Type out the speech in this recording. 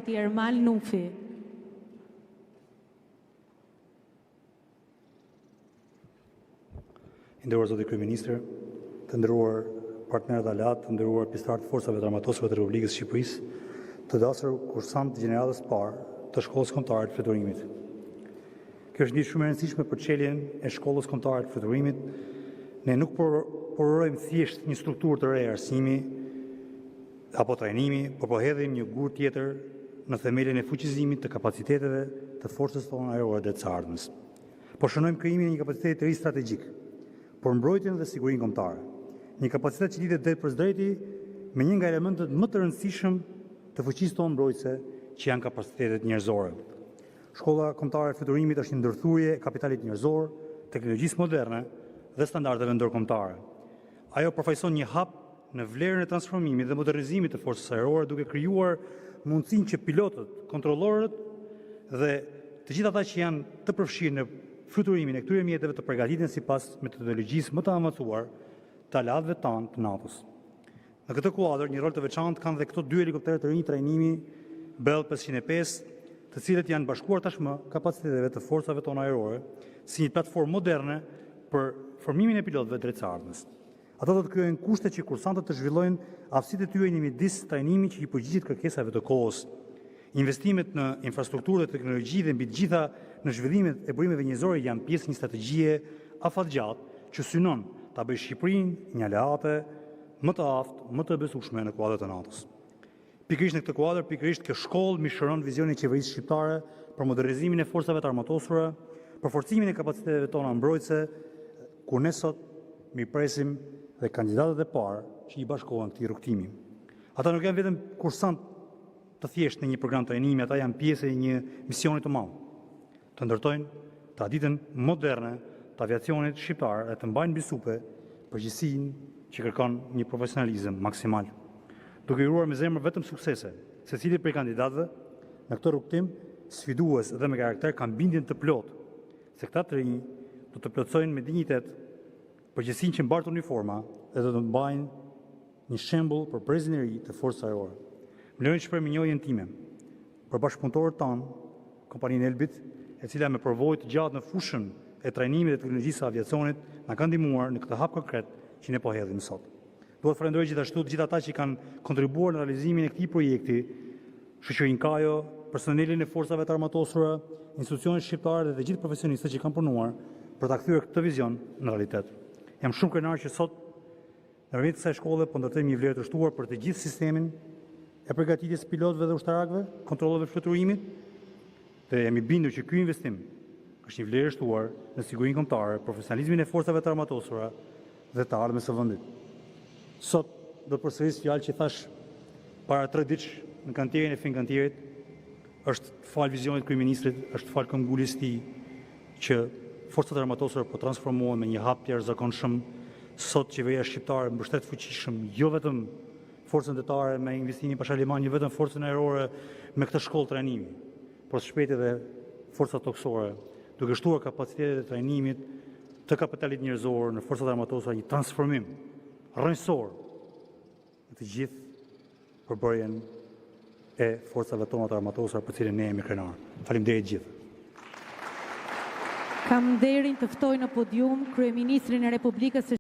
Zoti Ermal Nufi. I nderuar zoti Kryeministër, të nderuar partnerë dhe aleatë, të nderuar pjesëtarë të Forcave të Armatosura të Republikës së Shqipërisë, të dashur kursantë të gjeneratës së parë të Shkollës Kombëtare të Fluturimit. Kjo është një ditë shumë e rëndësishme për çeljen e Shkollës Kombëtare të Fluturimit. Ne nuk po përurojmë thjesht një strukturë të re arsimi apo trajnimi, por po hedhim një gur tjetër në themelin e fuqizimit të kapaciteteve të forcës tonë ajrore drejt së ardhmes. Po shënojmë krijimin e një kapaciteti të ri strategjik për mbrojtjen dhe sigurinë kombëtare. Një kapacitet që lidhet drejtpërsëdrejti me një nga elementët më të rëndësishëm të fuqisë tonë mbrojtëse, që janë kapacitetet njerëzore. Shkolla Kombëtare e Fluturimit është një ndërthurje e kapitalit njerëzor, teknologjisë moderne dhe standardeve ndërkombëtare. Ajo përfaqëson një hap në vlerën e transformimit dhe modernizimit të forcës ajrore, duke krijuar mundësinë që pilotët, kontrollorët dhe të gjithë ata që janë të përfshirë në fluturimin e këtyre mjeteve të përgatiten sipas metodologjisë më të avancuar të aleatëve tanë të NATO-s. Në këtë kuadër, një rol të veçantë kanë dhe këto dy helikopterë të rinj trajnimi Bell 505, të cilët janë bashkuar tashmë kapaciteteve të forcave tona ajrore si një platformë moderne për formimin e pilotëve drejt së ardhmes. Ato do të krijojnë kushte që kursantët të zhvillojnë aftësitë e tyre në një mjedis trajnimi që i përgjigjet kërkesave të kohës. Investimet në infrastrukturë dhe teknologji dhe mbi të gjitha në zhvillimet e burimeve njerëzore janë pjesë e një strategjie afatgjatë që synon ta bëjë Shqipërinë një aleate më të aftë, më të besueshme në kuadër të NATO-s. Pikërisht në këtë kuadër, pikërisht kjo shkollë mishëron vizionin e qeverisë shqiptare për modernizimin e forcave të armatosura, për forcimin e kapaciteteve tona mbrojtëse, ku ne sot mirëpresim dhe kandidatët e parë që i bashkohen këtij rrugëtimi. Ata nuk janë vetëm kursantë të thjeshtë në një program trajnimi, ata janë pjesë e një misioni të madh. Të ndërtojnë traditën moderne të aviacionit shqiptar dhe të mbajnë mbi supe përgjegjësinë që kërkon një profesionalizëm maksimal. Duke i uruar me zemër vetëm suksese, secilit prej kandidatëve në këtë rrugëtim sfidues dhe me karakter kam bindjen të plotë se këta të rinj do të plotësojnë me dinjitet përgjegjësinë që mbart uniforma dhe do të mbajnë një shembull për brezin e ri të Forcës Ajrore. Më lejoni të shpreh mirënjohjen time për bashkëpunëtorët tanë, kompaninë Elbit, e cila me përvojë të gjatë në fushën e trajnimit dhe teknologjisë së aviacionit na ka ndihmuar në këtë hap konkret që ne po hedhim sot. Dua të falenderoj gjithashtu të gjithë ata që kanë kontribuar në realizimin e këtij projekti, shoqërinë Kajo, personelin e Forcave të Armatosura, institucionet shqiptare dhe të gjithë profesionistët që kanë punuar për ta kthyer këtë vizion në realitet. Jam shumë krenar që sot Nëpërmjet kësaj shkolle po ndërtojmë një vlerë të shtuar për të gjithë sistemin e përgatitjes së pilotëve dhe ushtarakëve, kontrolleve të fluturimit, dhe jam i bindur që ky investim është një vlerë e shtuar në sigurinë kombëtare, profesionalizmin e forcave të armatosura dhe të ardhmes së vendit. Sot do të përsëris fjalë që thashë para 3 ditësh në kantierin e Finkantierit, është falë vizionit të kryeministrit, është falë këmbënguljes së tij që Forcat e Armatosura po transformohen me një hap të jashtëzakonshëm. Sot qeveria shqiptare mbështet fuqishëm jo vetëm forcën detare me investimin Pashaliman, jo vetëm forcën ajrore me këtë shkollë trajnimi, por së shpejti edhe forcat tokësore, duke shtuar kapacitetet e trajnimit të kapitalit njerëzor në forcat e armatosura, një transformim rrënjësor në të gjithë përbërjen e forcave tona të armatosura për të cilën ne jemi krenarë. Faleminderit të gjithëve. Kam nderin të ftoj në podium Kryeministrin e Republikës së.